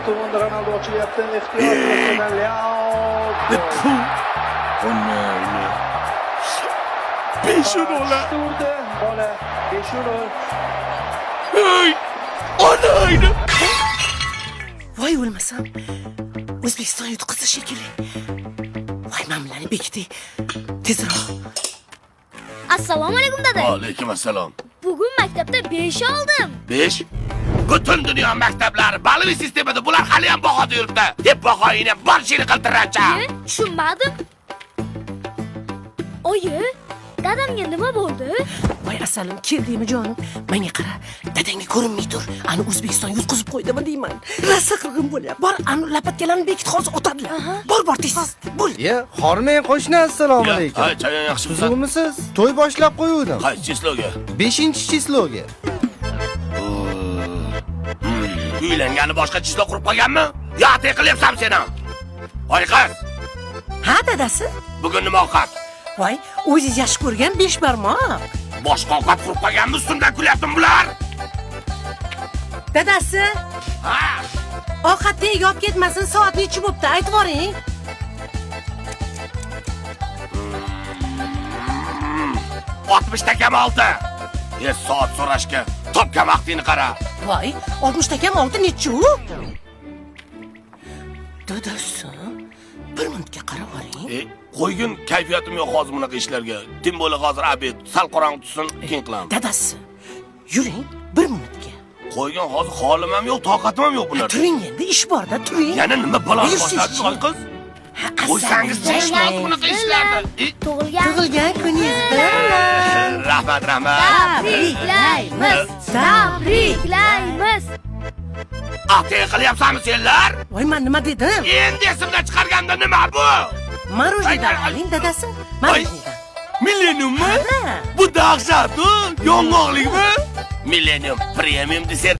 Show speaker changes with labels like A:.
A: Tomonda Ronaldo ochilyapti. Ehtiyot Leao.
B: Ronaldo. 5-0.
A: Urdi. Bola 5-0.
B: Hey! Onayni!
C: Voy, o'lmasam, O'zbekiston yutqizdi shekilli. Voy, mamlani bekitay tezroq.
D: Assalomu alaykum, dada.
B: Alaykum assalom.
D: Bugun maktabda 5 oldim.
B: 5? Butun dunyo maktablari балловый sistemada, bular hali ham bahoda yuribdi. Deb bahoyini borishini qiltirancha.
D: Ye, tushunmadim. Oyi, dadamga nima bo'ldi?
C: Voy, asalim, keldingmi, jonim? Menga qara, dadangga ko'rinmay tur. Ani O'zbekiston yutqizib qo'ydimi deyman, rosa qilg'in bo'lyapti. Bor, ani lapatkalarni bekit, hozir otadilar. Bor, bor, tez bo'l.
E: Ye, hormang, qo'shni, assalomu alaykum.
B: Ha, chayon, yaxshimisan?
E: Tuzukmisiz? To'y boshlab qo'yuvdim.
B: Qaysi число ga?
E: 5-число ga.
B: Uylangani boshqa число qurib qo'yganmi? Yo, atay qilyapsan sen ham. Voy qiz,
C: Ha, dadasi.
B: Bugun nima ovqat?
C: Voy, o'zingiz yaxshi ko'rgan beshbarmoq.
B: Boshqa ovqat qurib qo'yganmi? Ustimdan kulyaptimi bular?
C: Dadasi.
B: Ha?
C: Ovqat tagiga olib ketmasin, soat nechi bo'pti, aytib yuboring.
B: 60 ta kam 6. E, soat so'rashga topgan vaqtingni qara.
C: Voy, 60 ta kam 6 nechi u, dadasi? Bir minutga qarab yuboring.
B: E, qo'ygin, kayfiyatim yo'q hozir bunaqa ishlarga. Тем более hozir обед, sal qorong'i tushsin, keyin qilamiz.
C: Dadasi, yuring bir minutga.
B: Qo'ygin, hozir holim ham yo'q, toqatim ham yo'q bu narsa.
C: Turing endi, ish borda, turing.
B: Yana nima baloni
C: Yursiz.
B: boshladi, oy qiz?
C: Ha,
B: Qo'ysangiz
C: asalim,
B: bo'lmaydi bunaqa ishlarni. E,
D: Tug'ilgan
C: Tug'ilgan kuningiz bilan!
B: Rahmat, rahmat.
D: Tabriklaymiz. Tabriklaymiz.
B: Atay qilyapsanmi senlar?
C: Voy, man nima dedim?
B: Endi esimdan chiqarganda nima bu?
C: Мороженое dan
B: Ay, ay, ay.
C: oling, dadasi, мороженое dan.
B: Millenniummi?
C: Ha.
B: Bu dahshat, u. Yong'oqlikmi? Millennium premium desert.